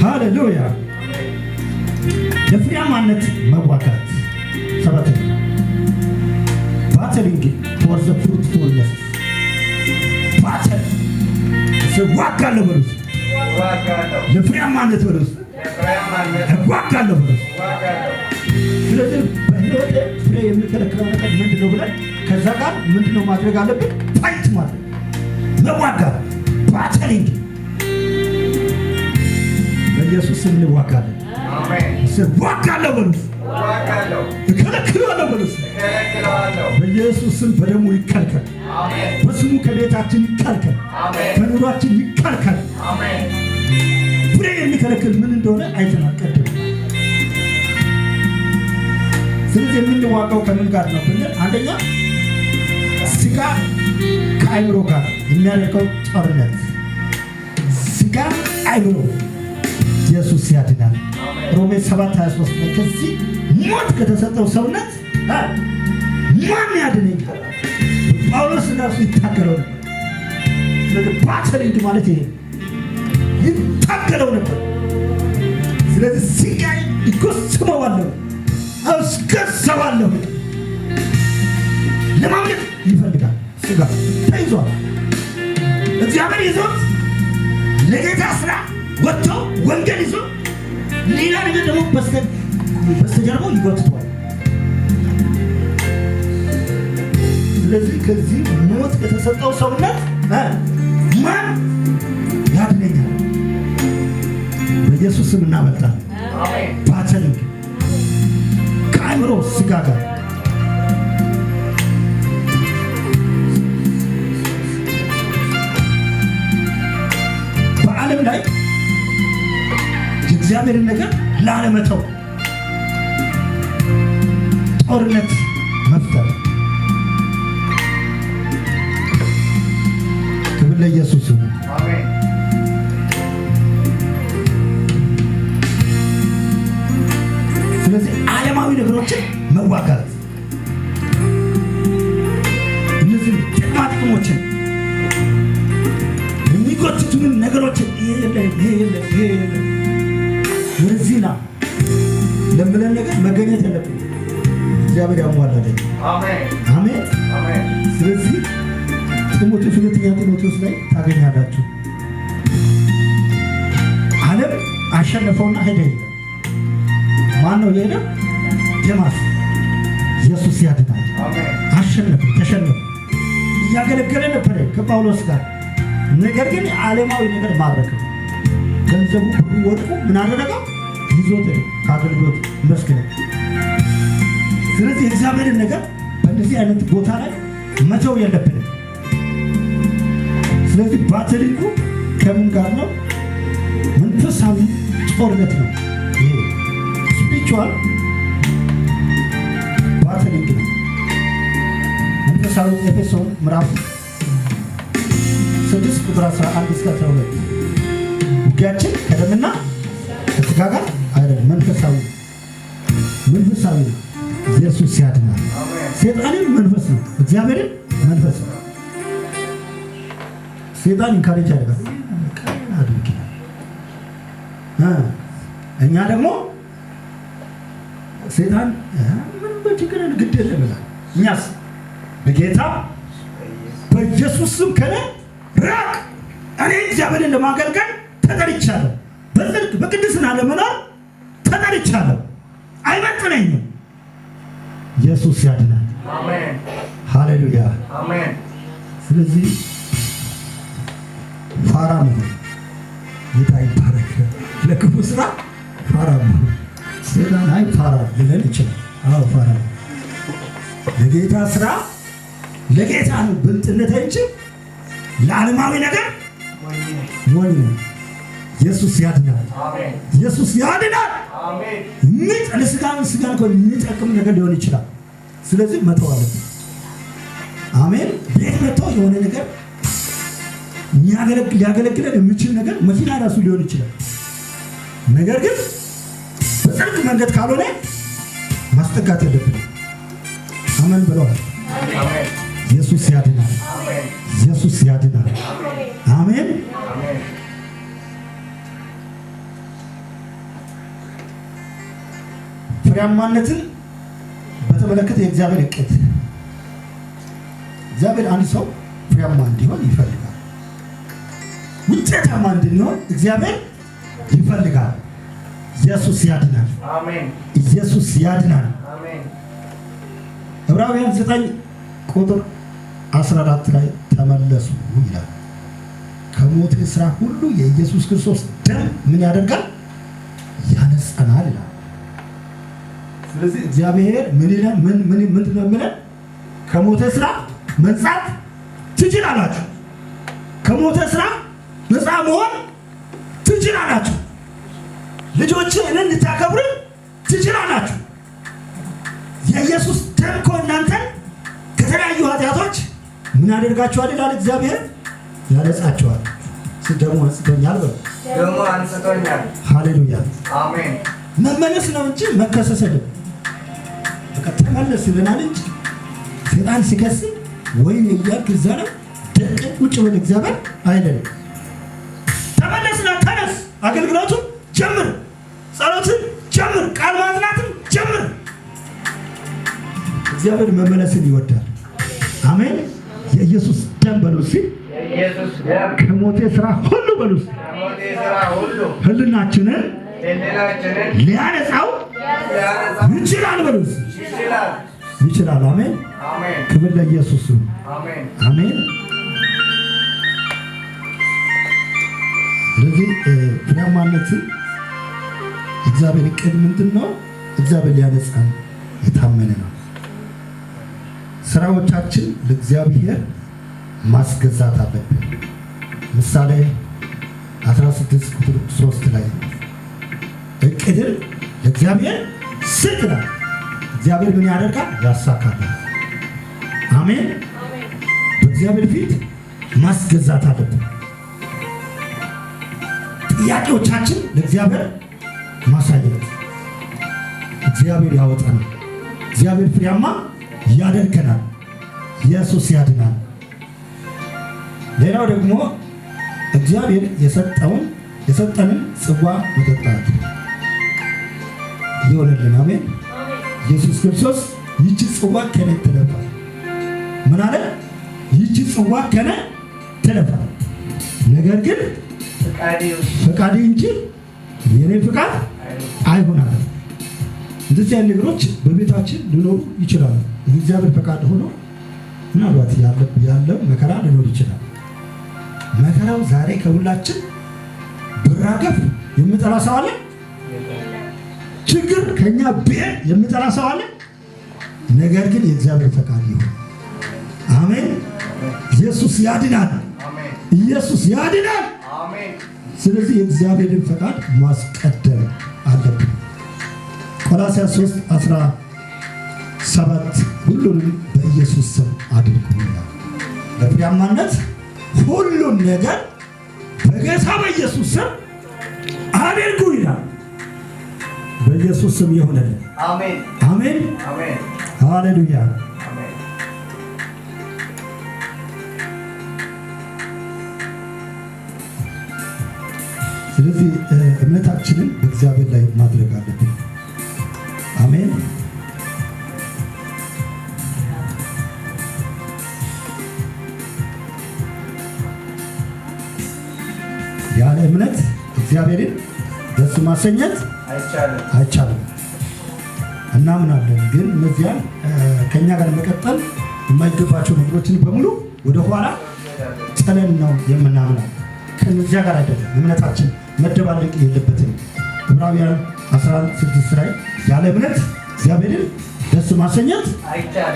ሃሌሉያ። ለፍሬያማነት መዋጋት፣ ሰባተኛ፣ battling for the fruitfulness። Battle፣ እዋጋለሁ በሉት። ለፍሬያማነት በሉት። እዋጋለሁ በሉት። ስለዚህ በህይወት ፍሬ የሚከለክለው ነገር ምንድን ነው ብለን ከዛ ጋር ምንድን ነው ማድረግ አለብን? Fight ማድረግ፣ መዋጋት፣ battling። በኢየሱስ ስም እንዋጋለን። እዋጋለሁ በሉት። እከለክለዋለሁ በሉት። በኢየሱስ ስም በደሙ ይከልከል። በስሙ ከቤታችን ይከልከል፣ ከኑሯችን ይከልከል። ፍሬ የሚከለክል ምን እንደሆነ አይተናል ቀድም። ስለዚህ የምንዋጋው ከምን ጋር ነው ብንል፣ አንደኛ ስጋ ከአይምሮ ጋር የሚያደርገው ጦርነት። ስጋ፣ አይምሮ። ኢየሱስ ያድናል። ሮሜ 7:23 ላይ ከዚህ ሞት ከተሰጠው ሰውነት ማን ያድነኛል? ጳውሎስ ራሱ ይታገለው ነበር። ስለዚህ battling ማለት ይሄ ይታገለው ነበር። ስለዚህ ስጋዬን እጎስመዋለሁ፣ አስገዛዋለሁ። ለማምለጥ ይፈልጋል። ስጋ ተይዟል። እግዚአብሔር ይዞት ለጌታ ስራ ወጥቶ ወንጌል ይዞ ሌላ ነገር ደግሞ በስተጀርባው ይጎትተዋል። ስለዚህ ከዚህ ሞት ከተሰጠው ሰውነት ማን ያድነኛል? በኢየሱስ ስም እናመልጣለን። Battling ከአእምሮ ስጋ ጋር። በዓለም ላይ የእግዚአብሔርን ነገር ላለመተው ጦርነት መፍጠር። ክብር ለኢየሱስ ይሁን። ስለዚህ ዓለማዊ ነገሮችን መዋጋት፣ እነዚህ ጥቅማ ጥቅሞችን የሚጎትቱንን ነገሮችን፣ ይሄ የለም፣ ይሄ የለም፣ ይሄ የለም፣ ወደዚህ ና ለምለን ነገር መገኘት የለብን። እግዚአብሔር ያሟላለን። አሜን። ስለዚህ ጢሞቴዎስ፣ ሁለተኛ ጢሞቴዎስ ላይ ታገኛላችሁ። ዓለም አሸነፈውና ሄደ ይላል። ማን ነው የሄደ? ዴማስ። ኢየሱስ ያድናል። አሸነፈ፣ ተሸነፈ። እያገለገለ ነበረ ከጳውሎስ ጋር። ነገር ግን ዓለማዊ ነገር ማረከው። ገንዘቡ፣ ብሩ፣ ወርቁ ምን አደረገው? ይዞት ሄደ ከአገልግሎት መስክ ነው። ስለዚህ የእግዚአብሔርን ነገር በእንደዚህ አይነት ቦታ ላይ መተው የለብንም። ስለዚህ battling ኡ ከምን ጋር ነው? መንፈሳዊ ጦርነት ነው። ይሄ spiritual battling ነው። መንፈሳዊ፣ ኤፌሶን ምዕራፍ 6 ቁጥር 11 እስከ 12፣ ውጊያችን ከደምና ከስጋ ጋር አይደለም፣ መንፈሳዊ፣ መንፈሳዊ ነው። ኢየሱስ ያድናል። ሴጣንም መንፈስ ነው፣ እግዚአብሔርም መንፈስ ነው። ሴጣን encourage ያደርጋል፣ አድርግ። እኛ ደግሞ ሴጣን ምንም በችግር ግድ የለም ይላል። እኛስ በጌታ በኢየሱስ ስም ከእኔ ራቅ። እኔ እግዚአብሔርን ለማገልገል ተጠርቻለሁ። በጽድቅ በቅድስና ለመኖር ተጠርቻለሁ። አይመጥነኝም። ኢየሱስ ያድናል። ሃሌሉያ። ስለዚህ ፋራ መሆን፣ ጌታ ይባረክ። ለክፉ ስራ ፋራ መሆን፣ ሴጣን አይ ፋራ ሊለን ይችላል። አዎ ፋራ ነው። ለጌታ ስራ፣ ለጌታ ነው ብልጥነት እንጂ ለዓለማዊ ነገር ሞኝ ነው። ኢየሱስ ያድናል። ኢየሱስ ያድናል። ምጥ ለስጋን ስጋን እኮ የሚጠቅም ነገር ሊሆን ይችላል። ስለዚህ መተው አለብን። አሜን። ቤት መጥቶ የሆነ ነገር ሊያገለግለን የሚችል ነገር መኪና ራሱ ሊሆን ይችላል። ነገር ግን በጽድቅ መንገድ ካልሆነ ማስጠጋት የለብንም። አሜን ብለዋል። ኢየሱስ ያድናል። ኢየሱስ ያድናል። አሜን። ፍሬያማነትን በተመለከተ የእግዚአብሔር እቅድ፣ እግዚአብሔር አንድ ሰው ፍሬያማ እንዲሆን ይፈልጋል። ውጤታማ እንድንሆን እግዚአብሔር ይፈልጋል። ኢየሱስ ያድናል። አሜን። ኢየሱስ ያድናል። አሜን። ዕብራውያን 9 ቁጥር 14 ላይ ተመለሱ ይላል። ከሞት ስራ ሁሉ የኢየሱስ ክርስቶስ ደም ምን ያደርጋል? ያነጻናል ይላል። ስለዚህ እግዚአብሔር ምን ይላል? ምን ምን ምንድን ነው የሚለን? ከሞተ ስራ መንጻት ትችላላችሁ። ከሞተ ስራ ነፃ መሆን ትችላላችሁ። ልጆች እኔን ልታከብሩ ትችላላችሁ። የኢየሱስ ደም እኮ እናንተን ከተለያዩ ኃጢአቶች ምን ያደርጋችኋል ይላል እግዚአብሔር? ያነጻችኋል። ደሙ አንጽቶኛል በሉ። ደሙ አንጽቶኛል። ሃሌሉያ። አሜን። መመለስ ነው እንጂ መከሰስ አይደለም። በቃ ተመለስ ይለናል እንጂ ሰይጣን ሲከስ ወይን እያልክ እዛ ነው ደቅ ቁጭ በል እግዚአብሔር አይለንም። ተመለስና ተነስ፣ አገልግሎቱን ጀምር፣ ጸሎትን ጀምር፣ ቃል ማጥናትን ጀምር። እግዚአብሔር መመለስን ይወዳል። አሜን። የኢየሱስ ደም በሉ እስኪ፣ የኢየሱስ ደም ከሞቴ ስራ ሁሉ በሉ እስኪ፣ ከሞቴ ሥራ ሁሉ ህሊናችንን ሕሊናችንን ሊያነጻው ሊያነጻ ይችላል በሉ እስኪ። ይችላል። ይችላል። አሜን። አሜን። ክብር ለኢየሱስ ይሁን። አሜን። አሜን። ስለዚህ ፍሬያማነትን እግዚአብሔር እቅድ ምንድን ነው? እግዚአብሔር ሊያነጻን የታመነ ነው። ስራዎቻችን ለእግዚአብሔር ማስገዛት አለብን። ምሳሌ 16 ቁጥር 3 ላይ እቅድን ለእግዚአብሔር ስጥ ይላል። እግዚአብሔር ምን ያደርጋል? ያሳካል። አሜን። በእግዚአብሔር ፊት ማስገዛት አለብን። ጥያቄዎቻችን ለእግዚአብሔር ማሳየት። እግዚአብሔር ያወጣናል። እግዚአብሔር ፍሬያማ ያደርገናል። ኢየሱስ ያድናል። ሌላው ደግሞ እግዚአብሔር የሰጠንን ጽዋ መጠጣት ይሆንልን። አሜን። ኢየሱስ ክርስቶስ ይህች ጽዋ ከኔ ትለፋል። ምን አለ? ይህች ጽዋ ከኔ ትለፋል፣ ነገር ግን ፈቃዴ እንጂ የኔ ፍቃድ አይሆን አለ። እንደዚህ አይነት ነገሮች በቤታችን ሊኖሩ ይችላሉ። የእግዚአብሔር ፈቃድ ሆኖ ምናልባት ያለው መከራ ሊኖር ይችላል። መከራው ዛሬ ከሁላችን ብራገፍ የሚጠላ ሰው አለ? ችግር ከኛ ብሔር የሚጠላ ሰው አለ? ነገር ግን የእግዚአብሔር ፈቃድ ይሁን። አሜን። ኢየሱስ ያድናል። ኢየሱስ ያድናል። ስለዚህ የእግዚአብሔርን ፈቃድ ማስቀደም አለብን። ቆላስይስ 3:17 ሁሉንም በኢየሱስ ስም አድርጉ ይላል። ለፍሬያማነት ሁሉን ነገር በጌታ በኢየሱስ ስም አድርጉ ይላል። በኢየሱስ ስም ይሁንልን። አሜን። አሜን። አሜን። ሃሌሉያ። አሜን። ስለዚህ እምነታችንን በእግዚአብሔር ላይ ማድረግ አለብን። አሜን። ያለ እምነት እግዚአብሔርን ደስ ማሰኘት አይቻልም። እናምናለን፣ ግን እነዚያን ከኛ ጋር መቀጠል የማይገባቸው ነገሮችን በሙሉ ወደኋላ ጥለን ነው የምናምነው። ከነዚያ ጋር አይደለም እምነታችን መደባለቅ የለበትም። ዕብራውያን 11:6 ላይ ያለ እምነት እግዚአብሔርን ደስ ማሰኘት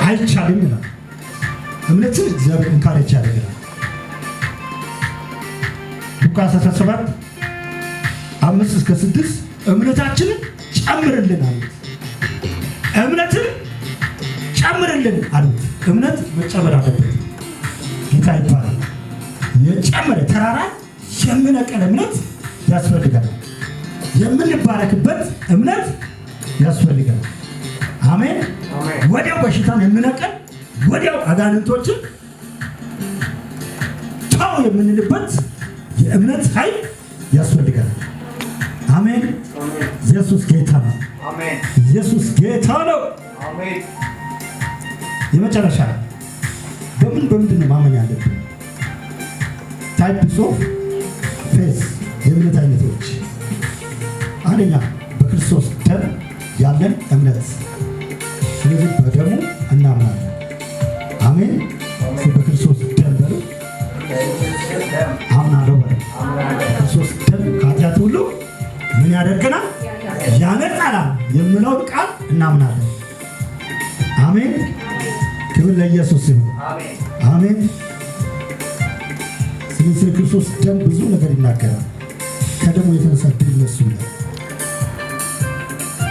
አይቻልም ይላል። እምነትን እግዚአብሔር encourage ያደርጋል። ሉቃስ 17:5-6 እምነታችንን ጨምርልን አሉት። እምነትን ጨምርልን አሉት። እምነት መጨመር አለበት። ጌታ ይባላል። የጨመረ ተራራ የሚነቅል እምነት ያስፈልጋል። የምንባረክበት እምነት ያስፈልጋል። አሜን። ወዲያው በሽታን የሚነቅል፣ ወዲያው አጋንንቶችን ተው የምንልበት የእምነት ኃይል ያስፈልጋል። አሜን። ኢየሱስ ጌታ ነው። አሜን። ኢየሱስ ጌታ ነው። አሜን። የመጨረሻ በምንድን ነው ማመን ያለብን? Types of faith፣ የእምነት አይነቶች። አንደኛ በክርስቶስ ደም ያለን እምነት። ስለዚህ በደሙ እናምናለን። አሜን። እስኪ በክርስቶስ ደም በሉ። ደም አምናለሁ በሉ። አምናለሁ። በክርስቶስ ደም ከኃጢአት ሁሉ ምን ያደርገናል? ያነጻናል የምለውን ቃል እናምናለን። አሜን። ክብር ለኢየሱስ ይሁን። አሜን። አሜን። ስለ ክርስቶስ ደም ብዙ ነገር ይናገራል። ከደሙ የተነሳ ድል ነሱ ይላል።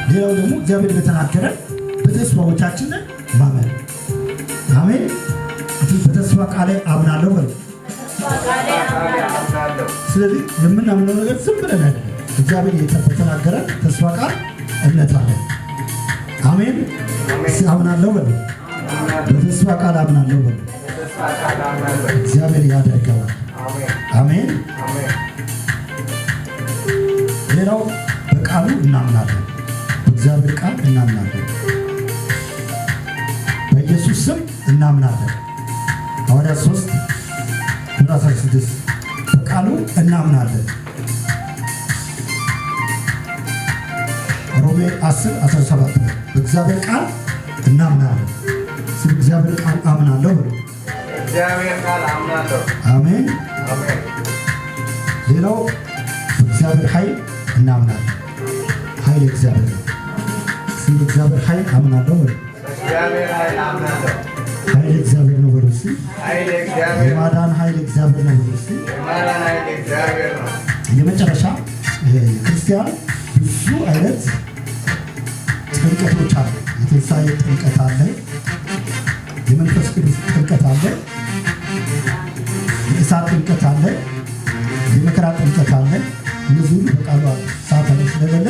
ሌላው ደግሞ እግዚአብሔር በተናገረ በተስፋዎቻችን ላይ ማመን። አሜን። እስኪ በተስፋ ቃል ላይ አምናለሁ በሉ። ቃሌ አምናለሁ። ስለዚህ የምናምነው ነገር ዝም ብለን አይደለም። እግዚአብሔር በተናገረ ተስፋ ቃል እምነት አለን። አሜን። እስኪ አምናለሁ በሉ። አምናለሁ። በተስፋ ቃል አምናለሁ በሉ። በተስፋ ቃል አምናለሁ። እግዚአብሔር ያደርገዋል። አሜን። አሜን። አሜን። ሌላው በቃሉ እናምናለን። በእግዚአብሔር ቃል እናምናለን። በኢየሱስ ስም እናምናለን። ሐዋርያት 3 ቁጥር 16 በቃሉ እናምናለን። ሮሜ 10 17 በእግዚአብሔር ቃል እናምናለን። ስለ እግዚአብሔር ቃል አምናለሁ በሉ። እግዚአብሔር ቃል አምናለሁ። አሜን። አሜን። ሌላው በእግዚአብሔር ኃይል እናምናለን። ኃይል እግዚአብሔር ነው። ስለ እግዚአብሔር ኃይል አምናለሁ በሉ። በእግዚአብሔር ኃይል አምናለሁ። ኃይል እግዚአብሔር ነው በሉ እስኪ። ኃይል እግዚአብሔር የማዳን ኃይል እግዚአብሔር ነው በሉ እስኪ። የማዳን ኃይል እግዚአብሔር ነው። የመጨረሻ ክርስቲያን ብዙ አይነት ጥምቀቶች አሉ። የትንሣኤ ጥምቀት አለ። የመንፈስ ቅዱስ ጥምቀት አለ። የእሳት ጥምቀት አለ። የመከራ ጥምቀት አለ። እነዚህ ሁሉ በቃሉ አሉ። ሰዓት አለ ስለሌለ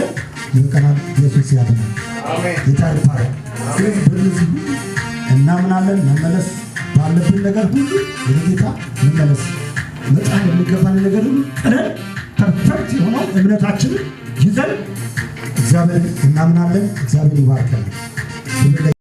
ይበቃናል። ኢየሱስ ያድናል። አሜን። ጌታ ይባረክ። ስለዚህ በእነዚህ ሁሉ እናምናለን። መመለስ ባለብን ነገር ሁሉ ወደ ጌታ መመለስ፣ መጣል የሚገባን ነገር ሁሉ ጥለን perfect የሆነው እምነታችንን ይዘን እግዚአብሔር እናምናለን። እግዚአብሔር ይባርከናል።